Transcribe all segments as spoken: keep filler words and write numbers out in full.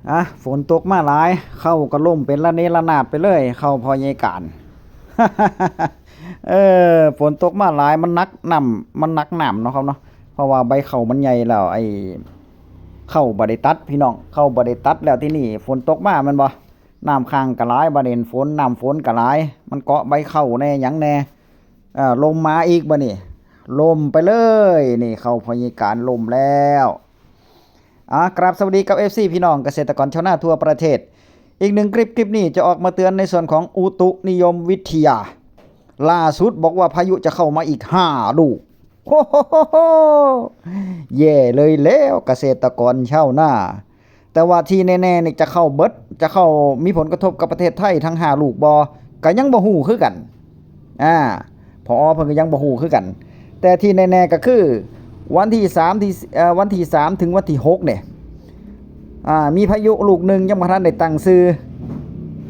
อ่ะ ฝนตกมาหลาย ข้าวก็ล่มเป็นระเนระนาดไปเลย ข้าวพ่อใหญ่การ เออ ฝนตกมาหลาย มันหนักน้ำ มันหนักน้ำเนาะครับเนาะ เพราะว่าใบข้าวมันใหญ่แล้ว ไอ้ข้าวบ่ได้ตัดพี่น้อง ข้าวบ่ได้ตัดแล้วที่นี่ ฝนตกมาแม่นบ่ น้ำค้างก็หลาย บ่ได้ฝน น้ำฝนก็หลาย มันเกาะใบข้าวแน่หยังแน่ อ่า ล่มมาอีกบ่นี่ ล่มไปเลย นี่ข้าวพ่อใหญ่การล่มแล้ว อ่ากราบสวัสดีกับ เอฟซี พี่น้องเกษตรกรชาวนาทั่วประเทศ อีกหนึ่งคลิป คลิปนี้จะออกมาเตือนในส่วนของอุตุนิยมวิทยา ล่าสุดบอกว่าพายุจะเข้ามาอีกห้าลูก โอ้โห แย่เลยแล้วเกษตรกรชาวนา แต่ว่าที่แน่ๆนี่จะเข้าเบิด จะเข้ามีผลกระทบกับประเทศไทยทั้งห้าลูกบ่ ก็ยังบ่ฮู้คือกัน อ่า ผอ เพิ่นก็ยังบ่ฮู้คือกัน แต่ที่แน่ๆก็คือ วันที่สามที่ เอ่อ วันที่สามถึงวันที่หกเนี่ย อ่า มีพายุลูกหนึ่งยังบ่ทันได้ตั้งชื่อ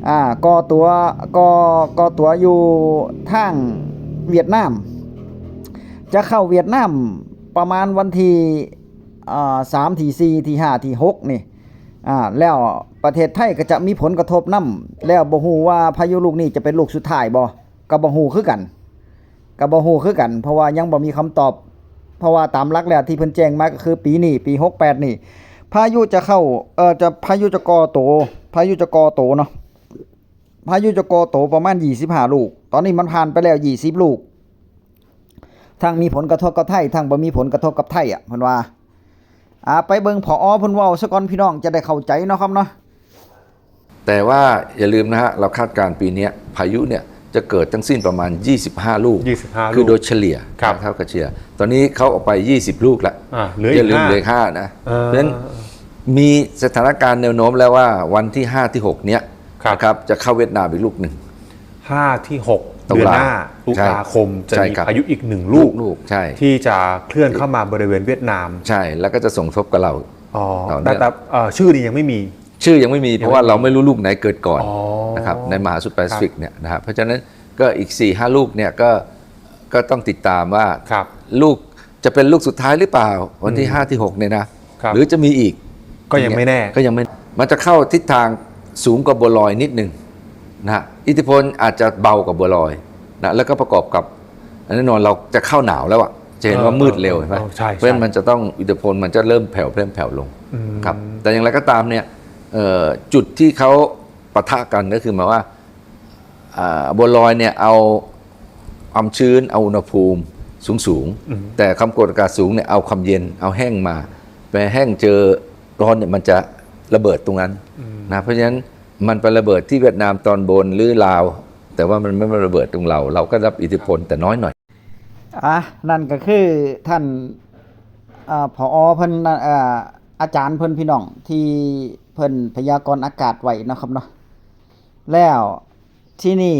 อ่า ก่อตัว ก่อ ก่อตัวอยู่ทางเวียดนาม จะเข้าเวียดนามประมาณวันที่ อ่า สาม ที่สี่ ที่ห้า ที่หกนี่ อ่า แล้วประเทศไทยก็จะมีผลกระทบนำ แล้วบ่ฮู้ว่าพายุลูกนี้จะเป็นลูกสุดท้ายบ่ ก็บ่ฮู้คือกัน ก็บ่ฮู้คือกัน เพราะว่ายังบ่มีคำตอบ เพราะว่าตามหลักแล้วที่เพิ่นแจ้งมาก็คือปีนี้ ปีหกแปดนี่ พายุจะเข้า เอ่อ จะ พายุจะก่อตัว พายุจะก่อตัวเนาะ พายุจะก่อตัวประมาณยี่สิบห้าลูก ตอนนี้มันผ่านไปแล้วยี่สิบลูก ทั้งมีผลกระทบกับไทย ทั้งบ่มีผลกระทบกับไทยอะ เพิ่นว่า อ่า ไปเบิ่ง ผอ เพิ่นเว้าซะก่อนพี่น้อง จะได้เข้าใจเนาะครับเนาะ แต่ว่าอย่าลืมนะฮะ เราคาดการณ์ปีเนี้ยพายุเนี่ยจะเกิดทั้งสิ้นประมาณ ยี่สิบห้า ลูก ยี่สิบห้าลูก คือโดยเฉลี่ย ครับ นะครับเฉลี่ย ตอนนี้เขาออกไป ยี่สิบ ลูกละ อ่าเหลืออีก อย่าลืม ห้า เหลือห้านะ เออ เพราะฉะนั้นมีสถานการณ์แนวโน้มแล้วว่าวันที่ ห้า ที่ หก เนี้ย ครับ นะครับจะเข้าเวียดนามอีกลูกหนึ่ง ห้าที่หก ตุลา เดือนหน้าตุ ใช่ ลาคมจะ ใช่ มี ครับ พายุอีกหนึ่งลูก ลูกใช่ ที่จะเคลื่อนเข้ามาบริเวณเวียดนาม ใช่แล้วก็จะส่งผลกระทบกับเรา อ๋อ ต่อเนื่อง แต่แต่เอ่อชื่อนี้ยังไม่มี ชื่อยังไม่มีเพราะว่าเราไม่รู้ลูกไหนเกิดก่อน อ๋อ นะครับในมหาสมุทรแปซิฟิกเนี่ยนะครับเพราะฉะนั้นก็อีก สี่ ห้า ลูกเนี่ยก็ก็ต้องติดตามว่า ครับ ลูกจะเป็นลูกสุดท้ายหรือเปล่า วันที่ 5 ที่ 6 เนี่ยนะครับ หรือจะมีอีก ก็ยังไม่แน่ ก็ยังไม่มันจะเข้าทิศทางสูงกว่าบัวลอยนิดนึงนะฮะอิทธิพลอาจจะเบากว่าบัวลอยนะแล้วก็ประกอบกับแน่นอนเราจะเข้าหนาวแล้วอ่ะจะเห็นว่ามืดเร็วเห็นไหม เออใช่ใช่ เพราะฉะนั้นมันจะต้องอิทธิพลมันจะเริ่มแผ่วเริ่มแผ่วลง อืม ครับแต่อย่างไรก็ตามเนี่ยเอ่อจุดที่เขาปะทะกันก็คือหมายว่าอ่าบัวลอยเนี่ยเอาความชื้นเอาอุณหภูมิสูงสูงๆแต่ความกดอากาศสูงเนี่ยเอาความเย็นเอาแห้งมาไปแห้งเจอร้อนเนี่ยมันจะระเบิดตรงนั้นนะเพราะฉะนั้นมันไประเบิดที่เวียดนามตอนบนหรือลาว แต่ว่ามันไม่มาระเบิดตรงเรา เราก็รับอิทธิพลแต่น้อยหน่อย อ่ะ นั่นก็คือท่านอ่า ผอ เพิ่นนะอ่า อาจารย์เพิ่นพี่น้องที่เพิ่นพยากรณ์อากาศไว้เนาะครับเนาะ แล้วที่นี่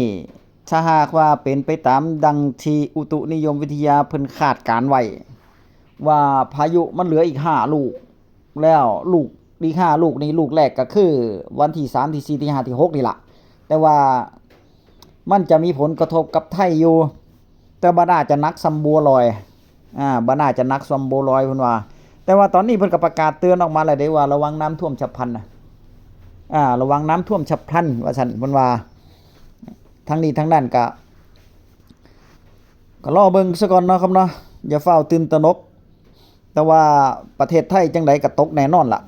ถ้าหากว่าเป็นไปตามดังที่อุตุนิยมวิทยาเพิ่นคาดการณ์ไว้ ว่าพายุมันเหลืออีกห้าลูก แล้วลูกอีกห้าลูกนี่ลูกแรกก็คือวันที่สามที่สี่ที่ห้าที่หกนี่ล่ะ แต่ว่ามันจะมีผลกระทบกับไทยอยู่ แต่บ่น่าจะหนักส่ำบัวลอย อ่าบ่น่าจะหนักส่ำบัวลอยเพิ่นว่า แต่ว่าตอนนี้เพิ่นก็ประกาศเตือนออกมาแล้วเด้ว่าระวังน้ำท่วมฉับพลันนะอ่า ระวังน้ำท่วมฉับพลันว่าซั่นเพิ่นว่า ทั้งนี้ทั้งนั้นก็ ก็รอเบิ่งซะก่อนเนาะครับเนาะ อย่าฟ้าวตื่นตระหนก แต่ว่าประเทศไทยจังใดก็ตกแน่นอนล่ะ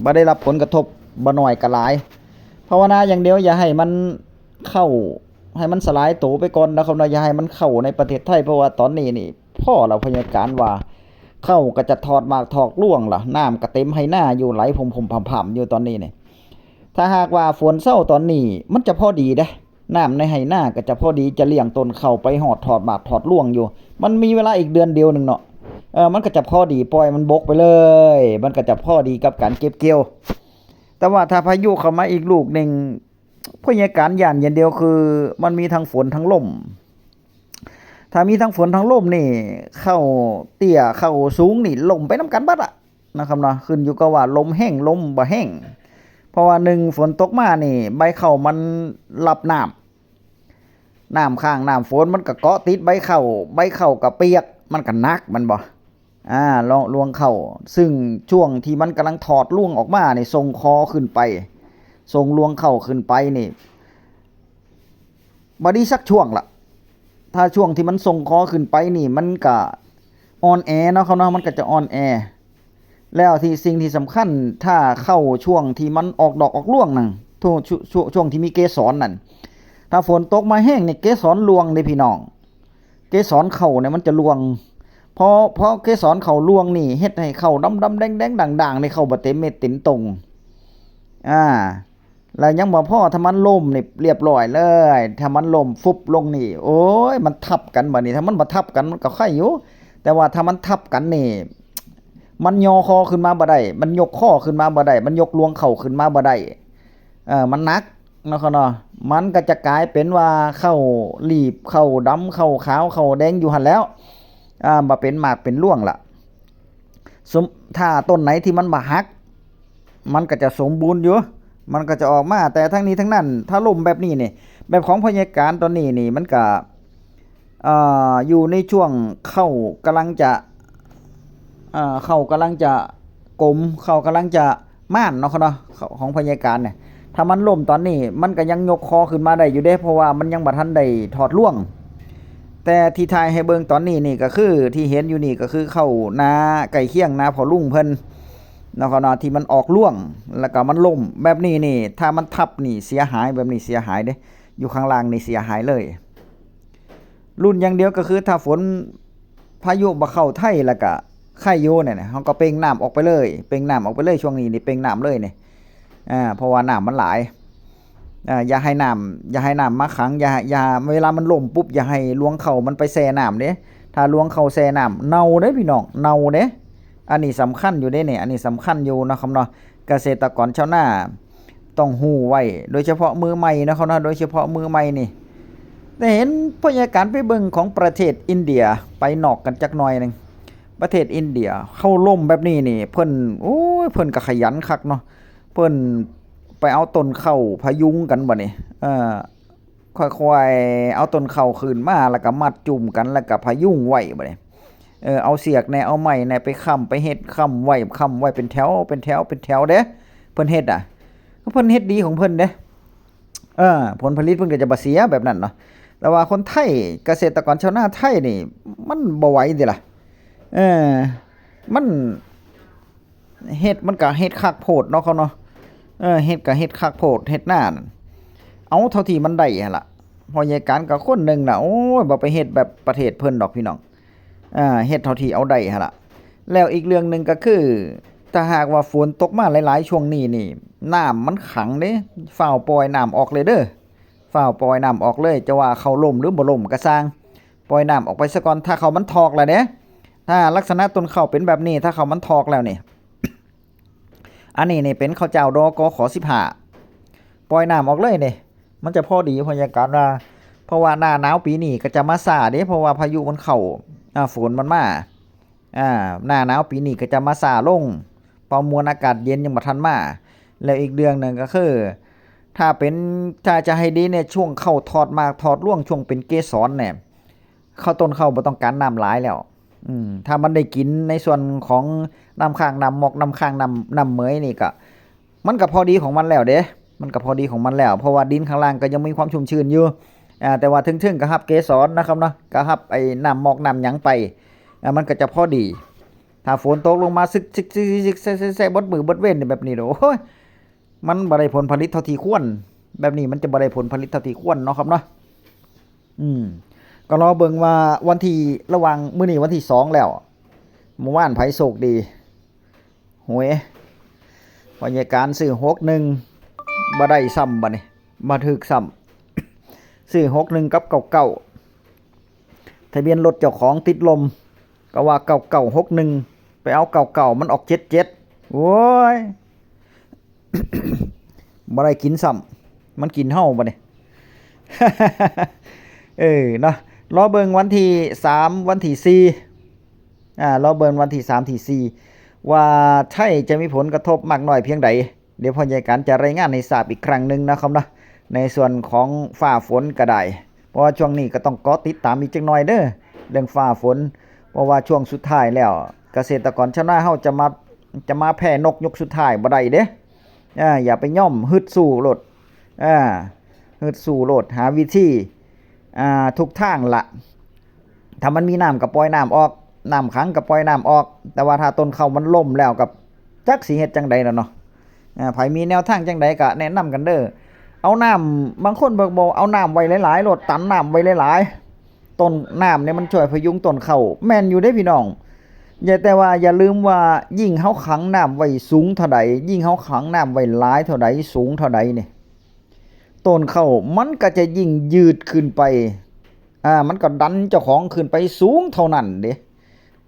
บ่ได้รับผลกระทบบ่น้อยก็หลาย ภาวนาอย่างเดียวอย่าให้มันเข้า ให้มันสลายตัวไปก่อนนะครับเนาะ อย่าให้มันเข้าในประเทศไทย เพราะว่าตอนนี้นี่ พ่อเราพยากรณ์ว่า เข้าก็จะถอดหมากถอดร่วงล่ะ น้ำก็เต็มไฮ่นาอยู่ไหลพุ่มๆผ่ำๆอยู่ตอนนี้นี่ ถ้าหากว่าฝนเซาตอนนี้มันจะพอดีเด้ น้ำในไฮ่นาก็จะพอดีจะเลี้ยงต้นเข้าไปฮอดถอดหมากถอดร่วงอยู่ มันมีเวลาอีกเดือนเดียวหนึ่งเนาะ เออ มันก็จะพอดีปล่อยมันบกไปเลย มันก็จะพอดีกับการเก็บเกี่ยว แต่ว่าถ้าพายุเข้ามาอีกลูกหนึ่ง พยากรณ์ย่านอย่างเดียวคือ มันมีทั้งฝนทั้งลม ถ้ามีทั้งฝนทั้งลมนี่ เข้าเตี้ยเข้าสูงนี่ลมไปนำกันเบิดอะนะครับเนาะ ขึ้นอยู่กับว่าลมแห้งลมบ่แห้ง เพราะว่าหนึ่งฝนตกมานี่ ใบข้าวมันรับน้ำ น้ำค้างน้ำฝนมันก็เกาะติดใบข้าว ใบข้าวก็เปียก มันก็หนักแม่นบ่ อ่า ลวง ลวงเข้า ซึ่งช่วงที่มันกำลังถอดรวงออกมานี่ ส่งคอขึ้นไป ส่งรวงเข้าขึ้นไปนี่ บ่ดีสักช่วงละ ถ้าช่วงที่มันส่งคอขึ้นไปนี่ มันก็อ่อนแอเนาะครับเนาะ มันก็จะอ่อนแอ แล้วที่สิ่งที่สำคัญ ถ้าเข้าช่วงที่มันออกดอกออกรวงนั่น ช่วง ช่วง ช่วง ช่วงที่มีเกสรนั่น ถ้าฝนตกมาแฮงนี่ เกสรร่วงเด้พี่น้อง เกสรเข้าเนี่ยมันจะร่วง พอ พอเกสรเข้าร่วงนี่ เฮ็ดให้เข้าดำๆแดงๆด่างๆนี่ เข้าบ่เต็มเม็ดเต็มตง อ่า แล้วยังบ่พอ ถ้ามันล้มนี่เรียบร้อยเลย ถ้ามันล้มฟุบลงนี่ โอ้ย มันทับกันบัดนี้ ถ้ามันบ่ทับกันมันก็ไคอยู่ แต่ว่าถ้ามันทับกันนี่ มันย่อคอขึ้นมาบ่ได้ มันยกคอขึ้นมาบ่ได้ มันยกรวงเข้าขึ้นมาบ่ได้ เออ มันหนักเนาะครับเนาะ มันก็จะกลายเป็นว่าเข้าลีบ เข้าดำ เข้าขาว เข้าแดงอยู่หั่นแล้ว อ่า บ่เป็นหมากเป็นรวงละ สม- ถ้าต้นไหนที่มันบ่หัก มันก็จะสมบูรณ์อยู่ มันก็จะออกมา แต่ทั้งนี้ทั้งนั้น ถ้าล้มแบบนี้นี่ แบบของพ่อใหญ่การตอนนี้นี่ มันก็ เอ่อ อยู่ในช่วงเข้ากำลังจะ เอ่อ เข้ากำลังจะกลม เข้ากำลังจะม่านเนาะครับเนาะ เข้าของพ่อใหญ่การเนี่ย ถ้ามันล้มตอนนี้ มันก็ยังยกคอขึ้นมาได้อยู่เด้ เพราะว่ามันยังบ่ทันได้ถอดรวง แต่ที่ถ่ายให้เบิ่งตอนนี้นี่ก็คือ ที่เห็นอยู่นี่ก็คือเข้านาใกล้เคียงนาพ่อลุงเพิ่นเนาะครับเนาะ ที่มันออกรวง แล้วก็มันล้มแบบนี้นี่ ถ้ามันทับนี่เสียหาย แบบนี้เสียหายเด้ อยู่ข้างล่างนี่เสียหายเลย ลุ้นอย่างเดียวก็คือ ถ้าฝนพายุบ่เข้าไทยแล้วก็ไคอยู่เนี่ยนะ เฮาก็เป่งน้ำออกไปเลย เป่งน้ำออกไปเลย ช่วงนี้นี่เป่งน้ำเลยนี่ อ่า เพราะว่าน้ำมันหลาย อ่า อย่าให้น้ำ อย่าให้น้ำมาขัง อย่า อย่า เวลามันล้มปุ๊บ อย่าให้รวงเข้ามันไปแช่น้ำเด้ ถ้ารวงเข้าแช่น้ำ เน่าเด้พี่น้อง เน่าเด้ อันนี้สำคัญอยู่เด้เนี่ย อันนี้สำคัญอยู่นะครับเนาะ เกษตรกรชาวนาต้องฮู้ไว้ โดยเฉพาะมือใหม่นะครับเนาะ โดยเฉพาะมือใหม่นี่ แต่เห็นพ่อใหญ่การไปเบิ่งของประเทศอินเดีย ไปนอกกันจักหน่อยหนึ่ง ประเทศอินเดีย เข้าล้มแบบนี้นี่ เพิ่น โอ้ย เพิ่นก็ขยันคักเนาะ เพิ่นไปเอาต้นเข้าพยุงกันบัดนี้ เออ ค่อยๆเอาต้นเข้าขึ้นมา แล้วก็มัดจุ่มกัน แล้วก็พยุงไว้บัดนี้ เออ เอาเสียกแหน่ เอาไม้แหน่ ไปค้ำ ไปเฮ็ดค้ำไว้ ค้ำไว้เป็นแถว เป็นแถว เป็นแถวเด้ เพิ่นเฮ็ดอ่ะ เพิ่นเฮ็ดดีของเพิ่นเด้ เออ ผลผลิตเพิ่นก็จะบ่เสียแบบนั้นเนาะ แต่ว่าคนไทย เกษตรกรชาวนาไทยนี่ มันบ่ไหวติล่ะ เออ มัน เฮ็ด มันก็เฮ็ดคักโพดเนาะเขาเนาะ เออ เฮ็ดก็เฮ็ดคักโพด เฮ็ดนานั่น เอาเท่าที่มันได้หั่นล่ะ พ่อใหญ่การก็คนหนึ่งน่ะ โอ้ย บ่ไปเฮ็ดแบบประเทศเพิ่นดอกพี่น้อง อ่า เฮ็ดเท่าที่เอาได้หั่นล่ะ แล้วอีกเรื่องหนึ่งก็คือ ถ้าหากว่าฝนตกมาหลายๆช่วงนี้นี่ น้ำมันขังเด้ ฟ้าวปล่อยน้ำออกเลยเด้อ ฟ้าวปล่อยน้ำออกเลย จะว่าเข้าล้มหรือบ่ล้มก็ซ่าง ปล่อยน้ำออกไปซะก่อน ถ้าเข้ามันถอกแล้วเด้ ถ้าลักษณะต้นเข้าเป็นแบบนี้ ถ้าเข้ามันถอกแล้วนี่ อันนี้นี่เป็นข้าวเจ้า ดกข สิบห้า ปล่อยน้ำออกเลยนี่ มันจะพอดี พ่อใหญ่การว่า เพราะว่าหน้าหนาวปีนี้ก็จะมาช้าเด้ เพราะว่าพายุมันเข้า อ่า ฝนมันมา อ่า หน้าหนาวปีนี้ก็จะมาช้าลง เพราะมวลอากาศเย็นยังบ่ทันมา แล้วอีกเรื่องหนึ่งก็คือ ถ้าเป็น ถ้าจะให้ดีเนี่ย ช่วงเข้าถอดหมากถอดรวง ช่วงเป็นเกสรเนี่ย เข้าต้นเข้าบ่ต้องการน้ำหลายแล้ว อืม ถ้ามันได้กินในส่วนของน้ำค้างน้ำหมอก น้ำค้างน้ำ น้ำเหมยนี่ก็ มันก็พอดีของมันแล้วเด้ มันก็พอดีของมันแล้ว เพราะว่าดินข้างล่างก็ยังมีความชุ่มชื้นอยู่ อ่า แต่ว่าเทิงๆก็ฮับเกสรนะครับเนาะ ก็ฮับไอ้น้ำหมอกน้ำหยังไป อ่า มันก็จะพอดี ถ้าฝนตกลงมาซึกๆๆๆแซ่ๆๆเบิดมื้อเบิดเว็นนี่แบบนี้ โอ้ย มันบ่ได้ผลผลิตเท่าที่ควร แบบนี้มันจะบ่ได้ผลผลิตเท่าที่ควรเนาะครับเนาะ อืม ก็รอเบิ่งว่าวันที่ ระหว่างมื้อนี้วันที่สองแล้ว เมื่อวานไผโชคดี หวย พ่อใหญ่การซื้อ หกหนึ่ง บ่ได้ซ้ำบัดนี้ บ่ถูกซ้ำ ซื้อ หกหนึ่ง กับ เก้าเก้า ทะเบียนรถเจ้าของติดลม ก็ว่า เก้าเก้าหกหนึ่ง ไปเอา เก้าเก้า มันออก เจ็ดเจ็ด โอ้ย บ่ได้กินซ้ำ มันกินเฮาบัดนี้ เออ เนาะ รอเบิ่งวันที่สาม วันที่สี่ อ่า รอเบิ่งวันที่สาม ที่สี่ ว่าไทยจะมีผลกระทบมากน้อยเพียงใด เดี๋ยวพ่อใหญ่การจะรายงานให้ทราบอีกครั้งหนึ่งนะครับเนาะ ในส่วนของฟ้าฝนก็ได้ เพราะว่าช่วงนี้ก็ต้องเกาะติดตามอีกจักหน่อยเด้อ เรื่องฟ้าฝน เพราะว่าช่วงสุดท้ายแล้ว เกษตรกรชาวนาเฮาจะมา จะมาแพ้นกยกสุดท้ายบ่ได้เด้ อ่า อย่าไปย่อม ฮึดสู้โลด อ่า ฮึดสู้โลด หาวิธี อ่า ทุกทางละ ถ้ามันมีน้ำก็ปล่อยน้ำออก น้ำขังก็ปล่อยน้ำออก แต่ว่าถ้าต้นข้าวมันล้มแล้วก็จักสิเฮ็ดจั่งใดล่ะเนาะ อ่า ไผมีแนวทางจั่งใดก็แนะนำกันเด้อ เอาน้ำ บางคนบอก บอกเอาน้ำไว้หลายๆโลด ตันน้ำไว้หลายๆ ต้นน้ำเนี่ยมันช่วยพยุงต้นข้าว แม่นอยู่เด้พี่น้อง อย่า แต่ว่าอย่าลืมว่ายิ่งเฮาขังน้ำไว้สูงเท่าใด ยิ่งเฮาขังน้ำไว้หลายเท่าใด สูงเท่าใดนี่ ต้นข้าวมันก็จะยิ่งยืดขึ้นไป อ่า มันก็ดันเจ้าของขึ้นไปสูงเท่านั้นเด้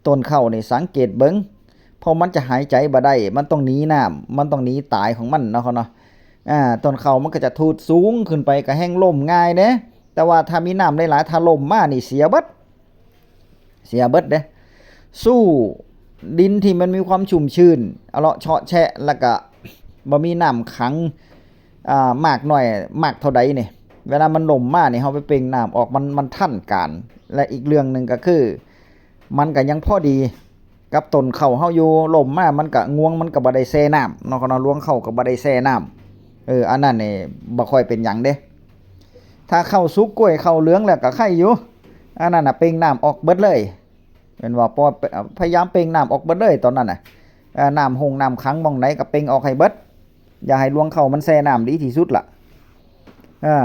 ต้นข้าวนี่สังเกตเบิ่ง เพราะมันจะหายใจบ่ได้ มันต้องหนีน้ำ มันต้องหนีตายของมันเนาะครับเนาะ อ่า ต้นข้าวมันก็จะถูดสูงขึ้นไป ก็แฮ่งล้มง่ายเด้ แต่ว่าถ้ามีน้ำหลายๆ ถ้าล้มมานี่เสียเบิด เสียเบิดเด้ สู้ดินที่มันมีความชุ่มชื้น เอาเลาะเชาะแชะ แล้วก็บ่มีน้ำขัง อ่า มากน้อย มากเท่าใดนี่ เวลามันล้มมานี่ เฮาไปเป่งน้ำออก มัน มันทันการ และอีกเรื่องหนึ่งก็คือ มันก็ยังพอดีกับต้นข้าวเฮาอยู่ ล้มมา มันก็ งวงมันก็บ่ได้แช่น้ำเนาะครับเนาะ รวงข้าวก็บ่ได้แช่น้ำ เออ อันนั้นนี่บ่ค่อยเป็นหยังเด้ ถ้าข้าวสุก กล้วยข้าวเหลืองแล้วก็ไคอยู่ อันนั้นน่ะเป่งน้ำออกเบิดเลย แม่นว่า พอ พยายามเป่งน้ำออกเบิดเลยตอนนั้นน่ะ เอ่อ น้ำหงน้ำขังหม่องไหนก็เป่งออกให้เบิด อย่าให้รวงข้าวมันแช่น้ำ ดีที่สุดล่ะ อ่า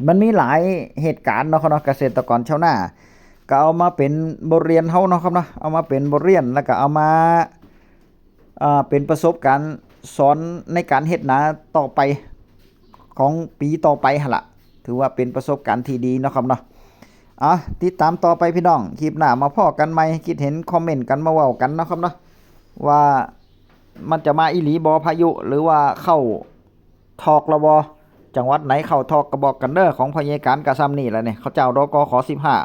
มันมีหลายเหตุการณ์เนาะครับเนาะ เกษตรกรชาวนา ก็เอามาเป็นบทเรียนเฮาเนาะครับเนาะ เอามาเป็นบทเรียน แล้วก็เอามา อ่า เป็นประสบการณ์สอนในการเฮ็ดนาต่อไป ของปีต่อไปหั่นล่ะ ถือว่าเป็นประสบการณ์ที่ดีเนาะครับเนาะ อ่ะ ติดตามต่อไปพี่น้อง คลิปหน้ามาพ้อกันใหม่ คิดเห็นคอมเมนต์กัน มาเว้ากันเนาะครับเนาะ ว่ามันจะมาอีหลีบ่ พายุ หรือว่าเข้าทอกแล้วบ่ จังหวัดไหนเข้าทอกก็บอกกันเด้อ ของพ่อใหญ่การก็ซ่ำนี่แหละเนี่ย เขาเจ้า ดกข สิบห้า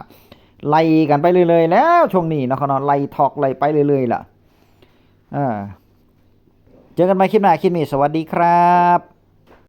ไล่กันไปเรื่อยๆ แล้วช่วงนี้เนาะครับเนาะ ไล่ทอกไล่ไปเรื่อยๆ ล่ะ อ่า เจอกันใหม่คลิปหน้า คลิปนี้สวัสดีครับ